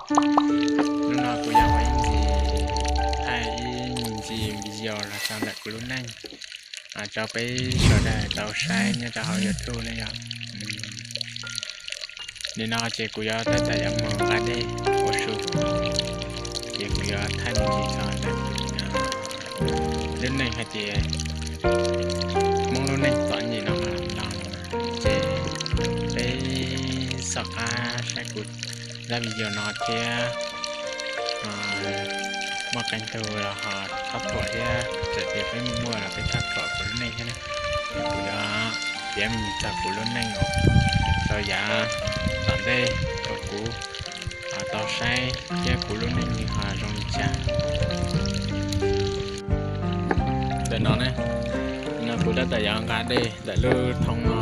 Hnub no kuv yuav ua ib ntsis, thaij ib ntsis video los txog ntawm kuv lub neej rau peb sawv daws tau saib nyob rau hauv YouTube ne yom. Nim no ces kuv yuav tab tom yuav mus nqa dej ua su, ces kuv yuav thaij me ntsis txog ntawm lub neej hais tias Hmoob lub neej txom nyem no mas los, ces peb soj qab saib kuv zaj video no thiab muaj qee tug los ho tshaj thuam thiab, txawm tias peb muaj muaj los peb tshaj thuam kuv lub neej thiab na. Kuv yuav piav me ntsis txog kuv lub neej uas tau yav tom ntej rau kuv tau saib thiab kuv lub neej nws ho zoo li cas. Ntawm no ne, no kuv tab tom yuav nqa dej ntawm lub thoob no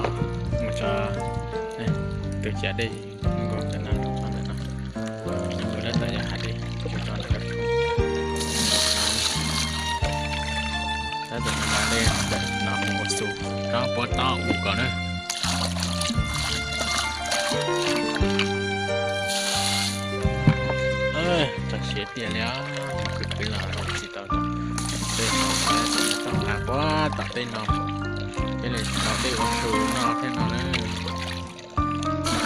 mus tso tus ciav dej nkaus ntawm no, ntawm no. Kuv tab tom yuav nqa dej mus tso ntawm lub thoob. Tab tom nqa dej ntawm no mus ua su rau puab tob ua kom na. Txog siav tiag li os, kwv kwv los tsis tau dej, txog nqa puab tom tej no, thiaj li tau dej ua su noj thiab no na.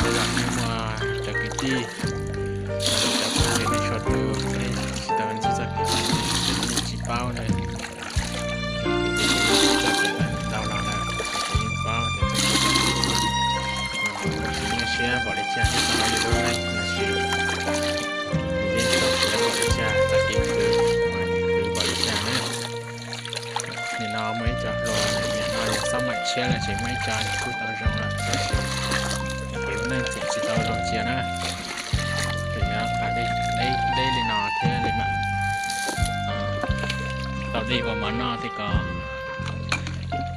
Tej zaum nej muaj cov kwv tij, cov phooj ywg nej txhua tus nej tsis tau ntxub txoj kev, nej tsis paub na. Txoj kev tau los lawm, txoj kev yeej paub tias txoj kev tau los, tsis nyuaj siab npaum li cas, nej txoj kev lub neej los sis yeej txaus siab npaum li cas, txoj kev khwv mas nws khwv npaum li cas na. Nim no muaj ib co hluas, nim no yog xab maim tshiab los ces muaj ib co nws kuj tau zoo lawm tab sis kuv lub neej tseem tsis tau zoo cia na. Ces yuav nqa dej deb li no thiab li mas tau dej ua mov noj thiab ko.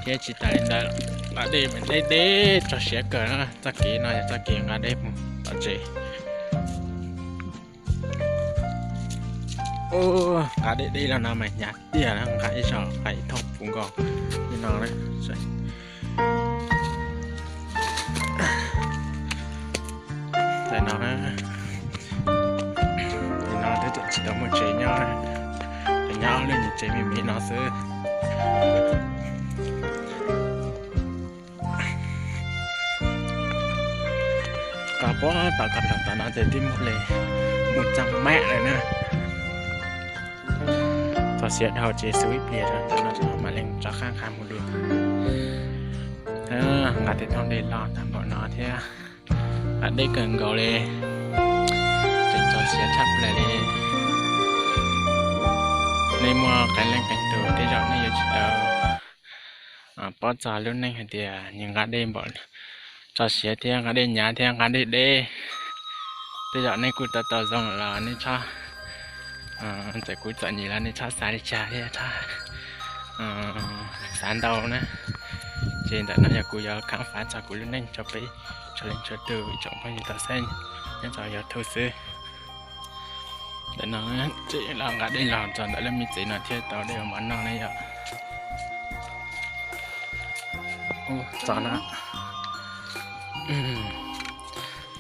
Thiab tsis tas li ntawd, nqa dej mas deb deb txog siav kawg na. Txoj kev no yog txoj kev nqa dej mus tom tsev. Nqa dej deb los no mas hnyav tiag na, nqa ib zaug nqa ib thooj puv nkaus li no na. Ntawm no, nim no twb tseem tsis tau muaj tsev nyob, nyob ob leeg nyuag tsev me me no xwb. Koj puag tom koj tom tom no ces twb muaj li mus txog mam lawm na. Txog siav dhau ces xub ib pliag rau ntawm no mam li rov qab nqa mus dua. Nqa tej thooj dej loj tag npaum no thiab, nqa deb kawg nkaus li, tseem txog siav tshaj plaws li. Nej muaj qee leej qee tus tej zaum nej yuav tsis tau paub txog lub neej hais tias nws nqa dej npaum, txog siav thiab nqa dej hnyav thiab nqa dej deb. Tej zaum nej kuj tau tau zoo los nej txhob, txawm kuv txom nyem los nej txhob xav li cas thiab txhob xav ntau na. Ces ntawm no yog kuv yuav khám phá txog kuv lub neej rau peb txhua leej txhua tus ib tsoom phooj ywg tau saib nyob rau YouTube xwb. Ntawm no ces los nqa dej los txog ntawm lub me tsev no thiab tau dej ua mov noj na yom. Txog na,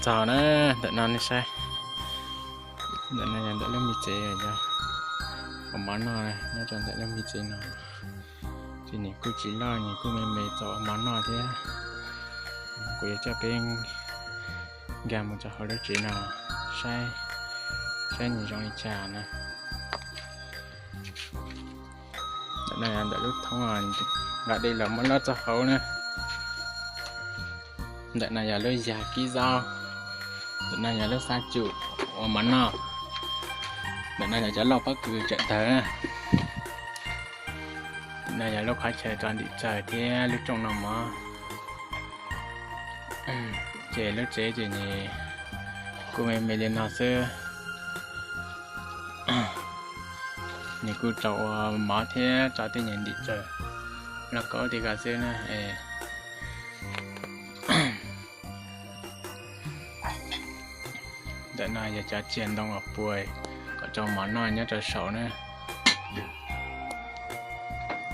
txog na, ntawm no nej saib. Ntawm no yog ntawm lub me tsev yog ua mov noj nyob rau ntawm lub me tsev no. Ces nws kuj tsis loj, nws kuj me me txaus ua mov noj thiab. Kuv yuav coj peb nkag mus rau hauv lub tsev no saib, saib nws zoo li cas na. Ntawm no yog ntawm lub thoob nqa dej los muab lob txog hauv na. Ntawm no yog lub yag kib zaub. Ntawm no yog lub fab cum ua mov noj. Ntawm no yog cov lauj pob kws tsawm tawg na. Ntawm no yog lub qhov chaw rau ntim txawg thiab lub rooj noj mov. Ces lub tsev ces nws kuj me me li no xwb. Nws kuj rau ua mov thiab rau tej nyuag ntim txawg lauj kaub tej ko xwb na. Ntawm no yog cov txiag ntoo uas puas kom rau mov noj nyob rau saum na.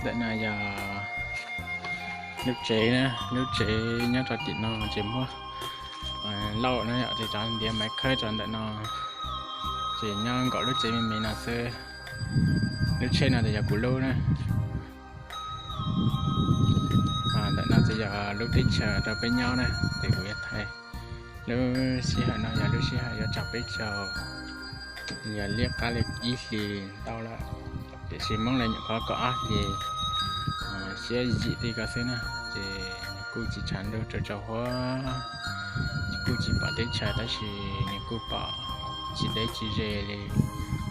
Ntawm no yog lub tsev na, lub tsev nyob rau tim no ces muab lauj na yom, ces cov ntiav maiv khawb rau ntawm no. Ces nyob nkaum lub tsev me me no xwb. Lub tsheb no ces yog kuv lub na. Ntawm no ces yog lub teb chaws rau peb nyob na, ces kuv yuav thaij. Lub sij hawm no yog lub sij hawm yuav tsaus peb caug, yog liab qab li ib hlis ntau lawm, tiam sis Hmoob lawv nyuam qhuav kaum ob hlis, siab yim ti ko xwb na, ces nws kuj tsis tshav ntuj tsaus tsaus huab, kuj tsis pom teb chaws tab sis nws kuj pom tsis deb tsis ze li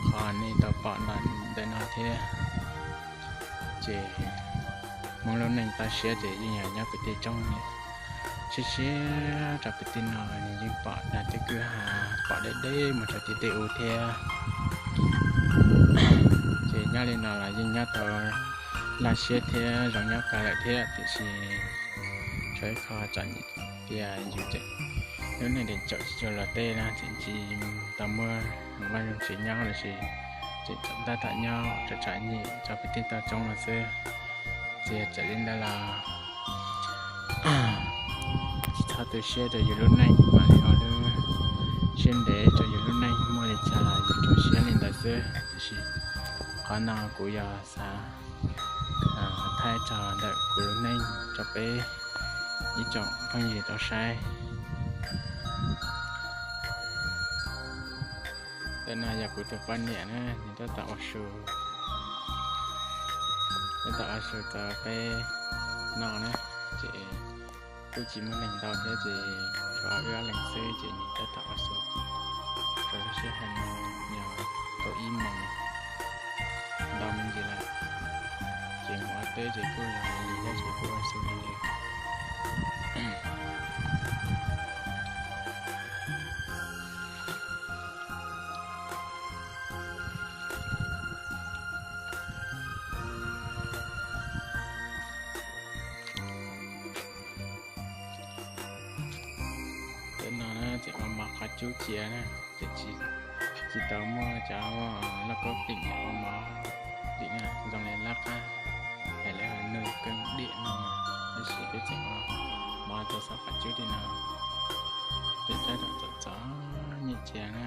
qhov nej tau pom ntawm no thiab. Ces Hmoob lub neej toj siab ces yeej yog nyob kwv tij tsoom siab siab rau kwv tij no, nws yeej pom dag twb kwj ha, pom deb deb mus rau tim tej ub thiab. Ces nyob li no los yeej nyob tau laj siab thiab zoo nyob kawg lawm thiab, tiam sis tshuav ib qho txom nyem tias yus tseem lub neej tseem caum tsis tau luag tej na, tseem tsis tau muaj vaj zoo tsev nyob los sis tseem txom tab tom nyob txom txom nyem rau kwv tij tau tsoom no xwb. Ces txawm li ntawd los tsis txhob tu siab rau yus lub neej, mam li ua lub siab ntev rau yus lub neej, muaj li cas los yus rau siab li ntawd xwb. Tiam sis qhov no kuv yog xav thaij tso ntawm kuv lub neej rau peb ib tsoom phooj ywg tau saib. Ntawm no yog kuv tus poj niam na, nws tab tom ua su, tab tom ua su rau peb noj na, ces kuj tsis muaj neeg ntau thiab ces tshuav wb ob leeg xwb ces nws tab tom ua su. Rau lub sij hawm no yog kaum ib moos ntau me ntsis lawm, ces mus ua teb ces kuj los li thiab ces kuj ua su li. Tej no na tseem ua mov qhov cub cia na, ces tsis tau muaj cov lauj kaub pim ua mov pim na, zoo li lab qab hais lawv hais nws keeb diam no, tab sis peb tseem ua mov rau saum qhov cub li no, ces tab tom txom txom nyem cia na.